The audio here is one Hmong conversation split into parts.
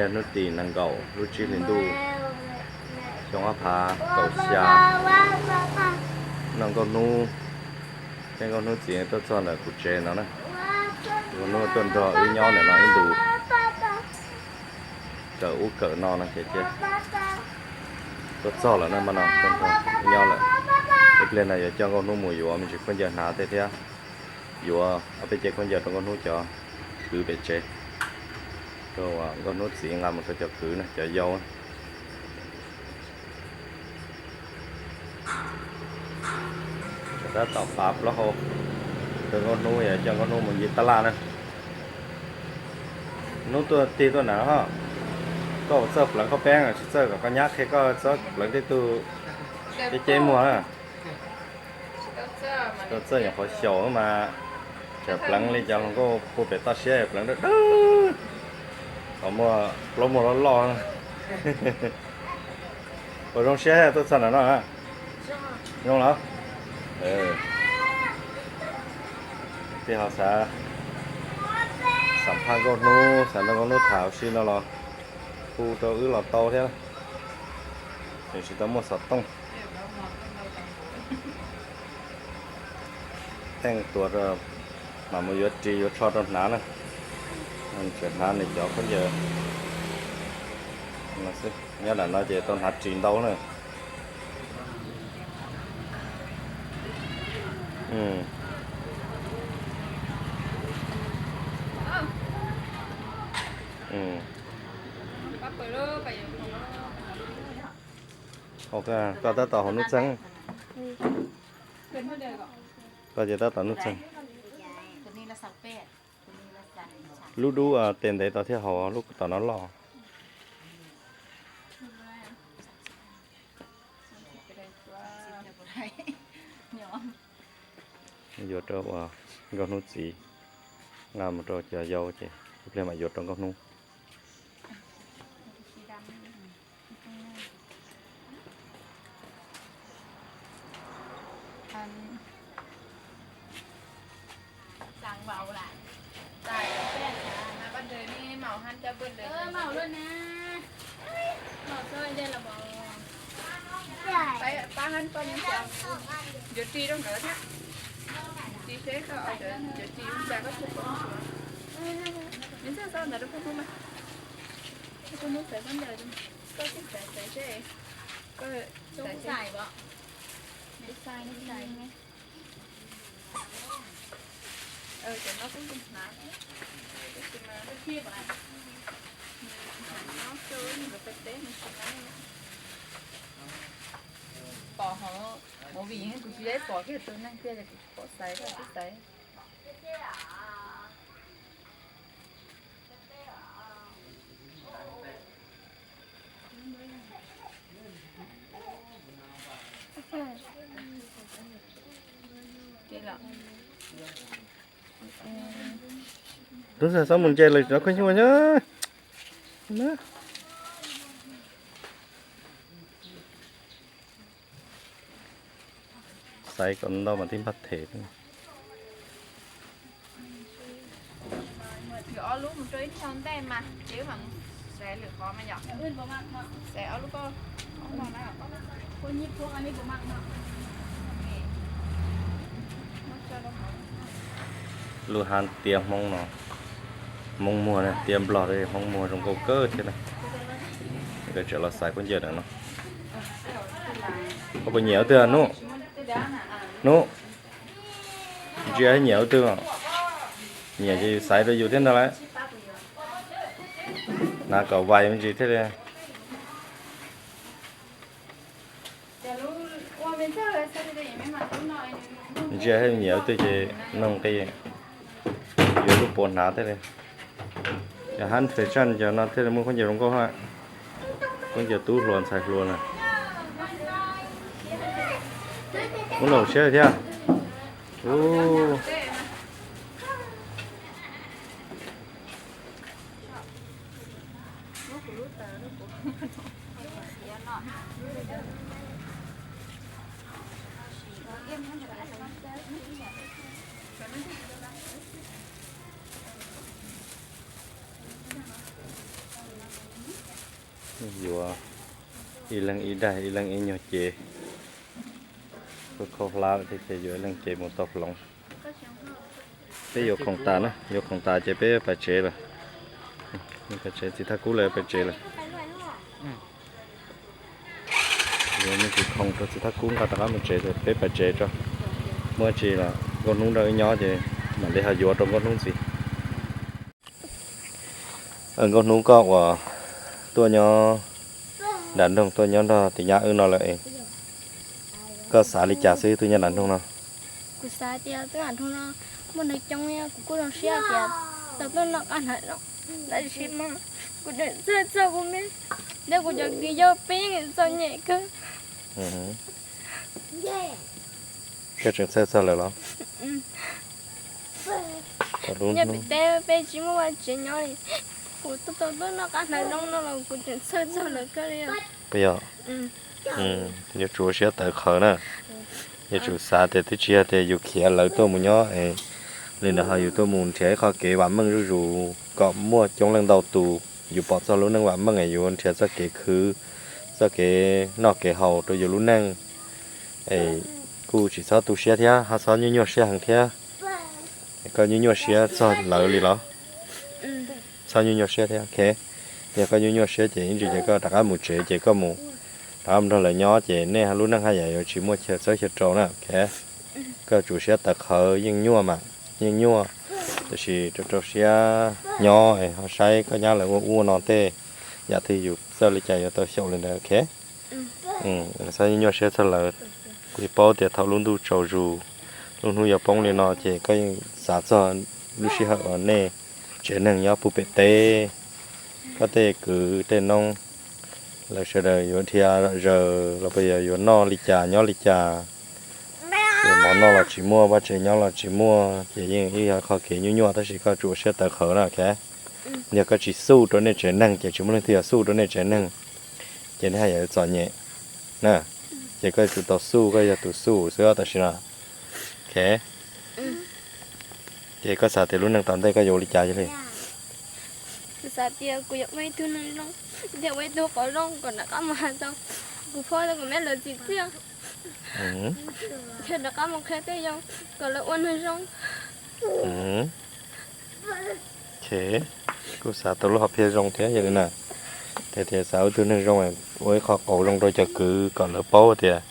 Hnub tim nees nkaum lub tsib hlis ntuj xyoo ob phav kaum xya no, Nkauj Hnub, thiab Nkauj Hnub txiv tuaj txog ntawm kuv tsev no na. Nkauj Hnub tuaj nrog wb nyob ntawm no ib ntus, kawm ub kawm no no ces tuaj txog lawm na, mas no tuaj nrog wb nyob lawm. Ib pliag no yuav coj Nkauj Hnub mus yuav me ntsis khaub ncaws hnav tej thiab, yuav ob peb cev khaub ncaws rau Nkauj Hnub cov kwv pem tsev, rau Nkauj Hnub txiv nqa mus rau cov kwv na, cov yau. Tab tom pav plaub hau rau Nkauj Hnub, yuav coj Nkauj Hnub mus ncig taj laj na. Hnub tuaj tig tuaj na, koj txawj pleev qhob peeb tsis txawj, kom koj nyab qhia koj txawj pleev tej tug, ceb ceb muag na. Tsis tau txawj, nyuam qhuav xyaum mas tseem pleev li cov hluas nkauj puag pem toj siab pleev dawb dawb, thaum muaj plaub muag loj loj. Ua zoo siab tuaj txog ntawm no. Zoo los? Tej ho xav xam phaj Nkauj Hnub, xav nrog Nkauj Hnub tham ua si no los hu rau wb los tau thiab, tseem tsis tau muaj xov tooj. Teej tuav mam mus yuav ris yuav tsho rau hnav na. Tseem hnav nws cov khaub ncaws no xwb, nyob nram no ces tau hnav ris ntau na. Koj tab tom haus nuj txeeg, koj ces tab tom nuj txeeg. Lub dub tes ntev tod thiaj haus, lub tom no loj. Yuav rau uas Nkauj Hnub txiv nqa mus rau cov yau ces ib pliag mam yuav rau Nkauj Hnub. Yuav ris rau nkawd thiab. Ris seb koj yuav ris zoo cas koj thiaj pom. Nws txawj xav ntawd rau peb hnub mas, peb hnub xaiv khaub ncaws, koj tsis xaiv xaiv seb, koj xaiv, xaiv. Cov no kuj zoo hnav, tab sis mas nyob rau nkawd pem teb nws tsis hnav. Pom hauv movie kuv tsis pom kiag tus neeg tiag ces kuv tsis pom xaiv, koj twb xaiv. Tub xav xob mus ntse lawm no koj xyuas na. Xaiv kom ntau mas tib npaj them. Yuav ob lub mus rau ib thaj ntej mas ces wb mam mus xaiv lwm qhov mas yom. Xaiv ob lub ko. Lub hab tiab Hmoob no, Hmoob muag tiab Nplog, Hmoob muag zoo nkauj kawg thiab na. Nkawd tseem los xaiv khaub ncaws ntawm no. Koj puas nyiam ua twg Hnub? Hnub, ntsia nyiam ua twg? Nyiam ces yus xaiv rau yus thiab ntag lauj. Hnav kom vais me ntsis thiaj li. Ntsia nyiam ua twg ces noog qi, yuav lub puav hnav thiaj li. Cov hab fashion cov no thiaj li muaj khaub ncaws zoo nkauj na. Khaub ncaws tub hluas ntxhais hluas na. Muab los siab thiab. Yuav ib leeg ib daim, ib leeg ib nyuag cev. Kuj khaub hlab lawm thiab ces yuav ib leeg cev mus tau hloov. Peb yuav khoom tas na, yuav khoom tas ces peb pais tsev lawm. Pais tsev, txiv Thaj Kub lawv pais tsev lawm. Yuav me ntsis khoom rau txiv Thaj Kub nqa rov qab mus tsev, peb pais tsev tso. Muaj tsi los Nkauj Hnub nrog wb nyob ces mam li ho yuav rau Nkauj Hnub ntxiv. Nkauj Hnub, koj uas tuaj nyob nram nroog, tuaj nyob nrog tus nyab wb no lawm, koj xav li cas xwb tuaj nyob nram nroog no? Kuv xav tias tuaj nram nroog no muaj neeg coob, kuv kuj zoo siab tias tau tuaj noj qab hnav zoo, tab sis mas kuv tseem txhawj txog kuv me, thiab kuv cov kwv yau peb yeej txom nyem kawg. Koj tseem txhawj txog lawv los? Nyob pem teb peb tsis muaj vaj tsev nyob li, kuv tau tuaj noj qab hnav zoo no los kuv tseem txhawj txog lawv kawg li. Puas yog? Yuav tsum ua siab tawv qhawv na. Yuav tsum xav tias twb tsis yog tias yus khiav lawv tuaj mus nyob es li ntawd ho yus tuaj mus nrhiav ib qho kev vam meej zuj zus kom muaj coob leej ntau tus, yus pom txog lub neej vam meej es yus nrhiav txoj kev khwv, txoj kev noj kev haus rau yus lub neej. Es kuj tsis txhob tu siab thiab ho txhob nyuaj nyuaj siab heev thiab. Koj nyuaj nyuaj siab txog lawv li los? Txhob nyuaj nyuaj siab thiab, ok. Yog koj nyuaj nyuaj siab ces ib ntsis ces koj rov qab mus tsev ces koj mus rov qab mus nrog lawv nyob ces nej lub neej haj yam yuav tsis muaj chaw txawb chaw rau na, ok. Koj tsum siab tawv qhawv, yeej nyuaj mas, yeej nyuaj, tab sis rau rau siab nyob ho saib koj nyab lawv ua ua no tej yam twg yus txawj li cas yuav tau xyaum li ntawd, ok. Txhob nyuaj siab txog lawv. Kuv yeej paub tias thaum lub ntuj tsaus zus, lub hnub yuav poob li no ces koj yeej xav txog lub sij hawm uas nej tsev neeg nyob puag pem teb, koj tej kwv tej noob, lawv sawv daws yuav dhia zom zaws los puas yog yuav noj li cas nyob li cas. Ces mov noj los tsis muaj, vaj tsev nyob los tsis muaj, ces yeej ib yog qhov kev nyuaj nyuaj, tab sis koj tsum ua siab tawv qhawv na, ok. Yog koj tsis xub rau nej tsev neeg ces tsis muaj leej twg yuav xub rau nej tsev neeg, ces nej haj yam yuav txom nyem na. Ces koj yuav tsum tau xub, koj yog tus xub xwb tam sim no, ok. Ces koj xav tias lub neej tom ntej koj yuav ua li cas li? Kuv xav tias kuv yuav ua ib tug neeg zoo, thiab ua ib tug qauv zoo kom rov qab mus hais tau kuv phob tau kuv meb lawv txim txiaj, thiab rov qab mus qhia tej yau kom lawv ua neeg zoo. Kuj xav tau lub hom phiaj zoo thiab yog li na. Tias tias xav ua ib tug neeg zoo, ua ib qho qauv zoo rau cov kwv kom lawv paub tias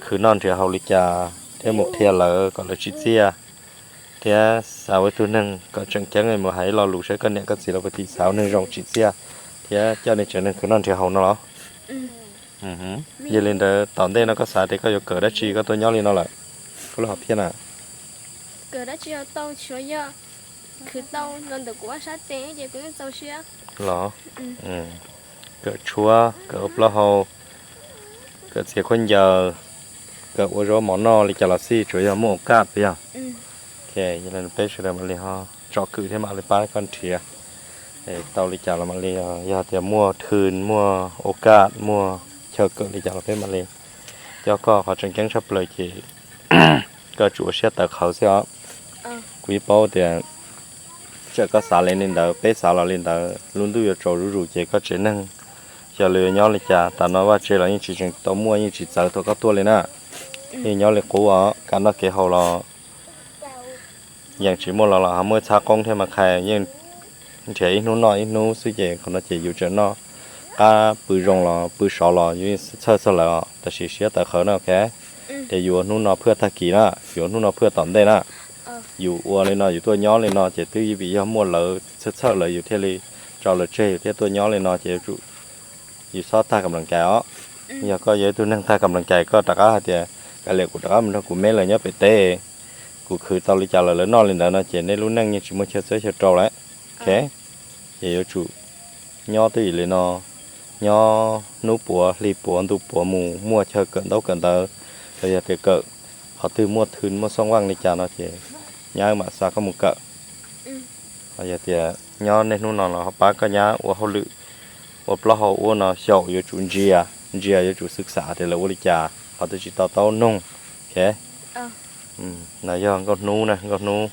khwv noj nrhiav haus li cas thiab mus qhia lawv kom lawv tsim txiaj. Thiab xav ua ib tug neeg kom tseem ceeb mus hais ib lo lus saib koj niam koj txiv lawv puas tim xav ua neeg zoo tsim txiaj thiab coj nej tsev neeg khwv noj nrhiav haus no los? Yog li ntawd tom ntej no koj xav tias koj yuav kawm dab tsi koj tuaj nyob li no lawm? Koj lub hom phiaj na. Kawm dab tsi los tau, tsuav yog khwv tau los ntawm kuv vaj sab tes ces kuv yeej txaus siab. Los? Kawm tshuab, kawm ua plaub hau, kawm txiav khaub ncaws, kawm ua zaub mov noj li cas los xij, tsuav yog muaj ua kaj puas yog? Ok, yog li peb sawv daws mam li ho tsom kwm thiab mam li pab koj nrhiav. Tau li cas los mam li, yog tias muaj thwj, muaj ua kaj, muaj chaw kawm li cas los peb mam li coj koj. Qhov tseem ceeb tshaj plaws ces koj tsum ua siab tawv qhawv xwb os. Kuv yeej paub tias txawm koj xav li ntawd, peb xav los li ntawd, lub ntuj yuav tsaus zuj zus ces koj tsev neeg xyov lawv yuav nyob li cas. Tam no vaj tsev los yeej tsis tseem tau muaj, yeej tsis txawv thaum koj tuaj li na. Yeej nyob li qub os, kev noj kev haus los yeej tsis muaj los los ho muaj ib txhab qoob thiab mas qhais yeej nrhiav ib hnub noj ib hnub xwb ces qhov no ces yus tseem noj qab pw zoo los pw sov los yus yeej txhawj txog lawv os, tab sis siab tawv qhawv na, ok. Ces yus ua hnub no phwaj tag kis na, yus ua hnub no phwaj tom ntej na. Yus ua li no yus tuaj nyob li no ces twb vim yog muaj lawv txhawj txhawj lawv yus thiaj li tso lawv tseg yus thiaj tuaj nyob li no ces yus txhob tag kam nplas kais os. Yog koj yog ib tug neeg tag kam nplas kais koj rov qab hais tias kav liam kuv rov qab mus nrog kuv meb lawv nyob pem teb, kuv khwv tau li cas los lawv noj li ntawd no ces nej lub neej yeej tsis muaj chaw txawb chaw rau lawm, ok. Ces yuav tsum nyob twj ywm li no, nyob hnub puav hli puav ntu puav mus muaj chaw kawm ntaub kawm ntawv, los yog tias kawm qhov twg muaj thwj muaj xooj vaj li cas no ces nyab mam xa koj mus kawm. Yog tias nyob niaj hnub no los ho pab koj nyab ua hauj lwm, ua plaub hau ua no xyaum yuav tsum ntsia, ntsia yuav tsum xwm xam tias lawv ua li cas, qhov twg tsis to taub nug, ok. No yog Nkauj Hnub na, Nkauj Hnub.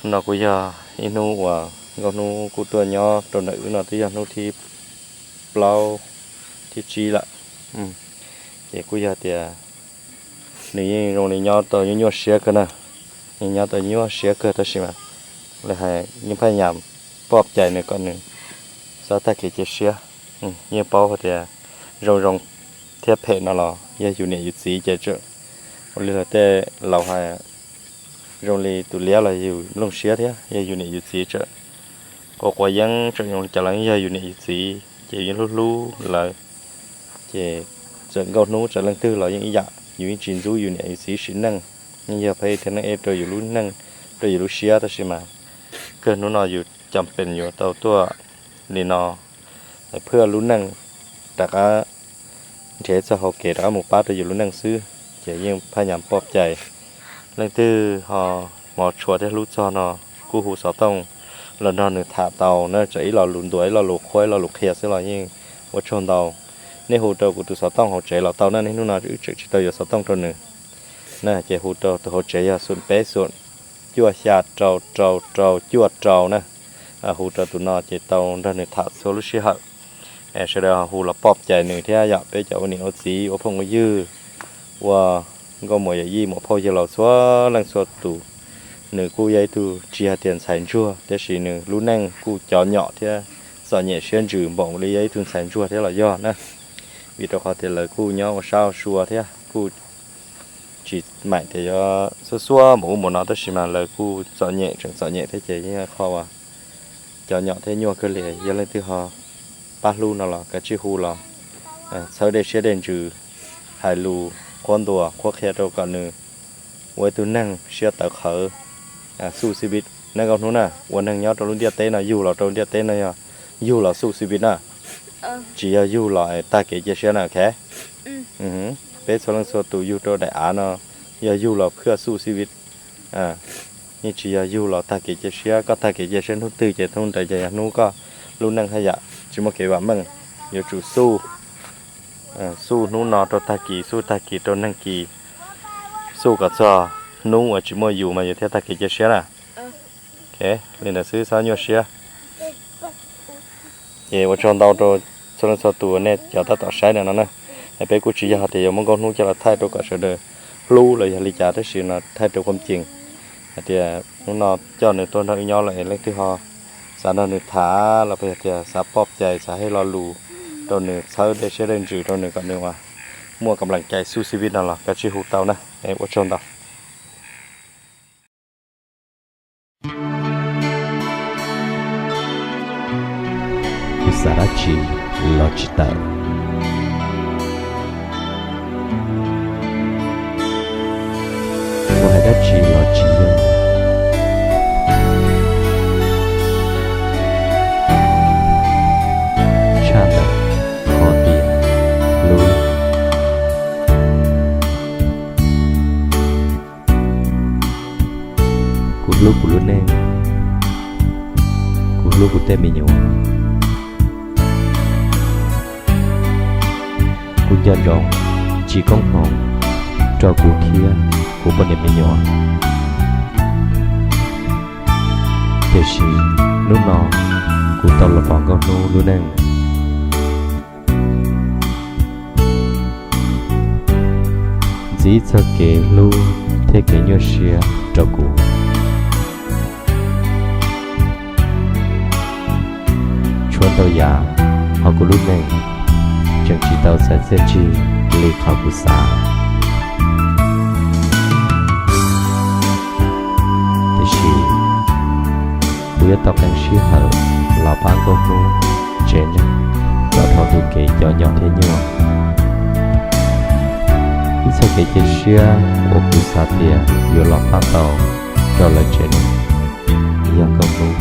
Hnub no kuj yog ib hnub uas Nkauj Hnub kuj tuaj nyob rau ntawm wb no twb yog hnub thib plaub thiab tsib lawm. Ces kuj yog tias nws yeej zoo li nyob tau nyuaj nyuaj siab kawg na, yeej nyob tau nyuaj siab kawg tab sis mas lawv hais yeej phaj yam poj cai nws kom nws txhob tag kev cia siab. Yeej paub hais tias zoo zoo thiab phem no los yog yus niam yus txiv ces tseem ua li luag tej laus hais zoo li tus liab los yus nplooj siab thiab, yog yus niam yus txiv tseem quav quav yeeb tseem zoo li cas los yeej yog yus niam yus txiv ces yus yeej hlub hlub lawv. Ces txawm nkauj hnub txawm leej twg los yeej ib yam, yus yeej tsis ntxub yus niam yus txiv sim neej, yeej yog peb thiaj neej eb rau yus lub neej, rau yus lub siab tab sis mas kawg hnub no yus cam peem yuav tau tuaj li no phwj lub neej rov qab nrhiav txoj hau kev rov qab mus pab rau yus lub neej xwb, ces yeej phaj yam poj cai. Leej twg ho hmov tshua thiab hlub txog no kuj hu xov tooj los nrog nws tham tau na, txawm ib lo lus ntuas, ib lo lus qhuab, ib lo lus qhia xwb los yeej ua tsaug ntau. Nej hu rau kuv tus xov tooj hauv tsev los tau na, niaj hnub no wb tseem tsis tau yuav xov tooj rau nws na, ces hu rau tus hauv tsev yog xoom peb xoom cuaj xya rau rau rau cuaj rau na. Hu rau tus no ces tau nrog nws tham txhua lub sij hawm. Sawv daws hu los poj cai nws thiab yom, peb cov ua niam ua txiv ua phooj ua ywg ua nkauj muam yawm yij muam phauj yawg laus txhua leej txhua tus. Nws kuj yog ib tug tsis hais tias ntxhais ntsuag tiam sis nws lub neej kuj cov nyom thiab txom nyem siab ntsws npaum li yog ib tug ntxhais ntsuag thiab los yog na. Vim rau qhov tias lawv kuj nyob ua sab ua sua thiab kuj tsis maim tias yuav xuab xuab mus ub mus no tab sis mas lawv kuj txom nyem tseem txom nyem thiab ces yeej qho uas cov nyom thiab nyuaj kawg li. Yog leej twg ho pab hlub no los kav tsij hu los txhawb dej siab dej ntsws, hais lus qhuab ntuas qhuab qhia rau kom nws ua ib tug neeg siab tawv qhawv, xub xib vib na nkauj hnub na. Ua neeg nyob rau lub ntiaj teb no, yug los rau ntiaj teb no yog yug los xub xib vib na, tsis yog yug los tag kev cia siab na, ok. Peb txhua leej txhua tus yug rau daim av no yog yug los phwj xub xib vib, yeej tsis yog yug los tag kev cia siab. Koj tag kev cia siab hnub twg ces hnub ntawd ces yog hnub koj lub neej haj yam tsis muaj kev vam meej. Yuav tsum xub, xub hnub no rau tag kis, xub tag kis rau neeg kis, xub kom txog hnub uas tsis muaj yus mas yus thiaj tag kev cia siab na. Ok, li ntawd xwb txhob nyuaj siab. Ces ua tsaug ntau rau txhua leej txhua tus nej cov tab tom saib ntawm no na. Es peb kuj tsis yog tias yuav muab nkauj hnub coj los thaij rau kom sawv daws hlub los yog li cas tab sis no thaij rau khuam cees hais tias hnub no coj nws tuaj nrog wb nyob lawm es leej twg ho xav nrog nws tham los puas yog tias xav poj cai xav hais lo lus rau nws, txhawb dej siab dej ntsws rau nws kom nws uas muaj kam lam cai xub xib vib no los kav tsij hu tau na. Ua tsaug ntau. Kuv xav dab tsi los tsis tawm, kuv hais dab tsi los tsis yeej, tshaj ntawm qhov tias hlub. Kuv hlub kuv lub neej, kuv hlub kuv tej me nyuam. Kuv nco ntsoov tsis koob hmoov rau kuv thiab kuv poj niam me nyuam. Tiam sis hnub no kuv tau los pom nkauj hnub lub neej, ntxiv txoj kev hlub thiab kev nyuaj siab rau kuv. Tshuav ntau yam hauv kuv lub neej tseem tsis tau txais txiaj ntsig li qhov kuv xav. Tiam sis kuv yuav tau qee sij hawm los pab nkauj hnub tsev neeg los dhau tus kev cov nyom thiab nyuaj. Ib txoj kev cia siab uas kuv xav tias yuav los pab tau rau lawv tsev neeg yog nkauj hnub.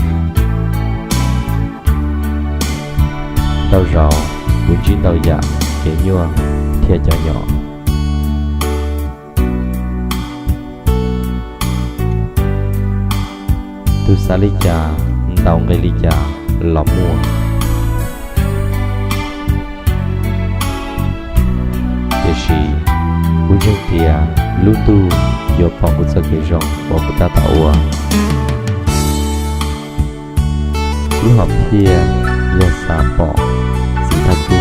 Ntau zaus kuv ntsib ntau yam kev nyuaj thiab cov nyom. Tus xav li cas, ntaus nqi li cas los muaj. Tiam sis kuv ntseeg tias lub ntuj yuav pom kuv txoj kev zoo uas kuv tab tom ua. Lub hom phiaj yog xav pom txiv Tag kis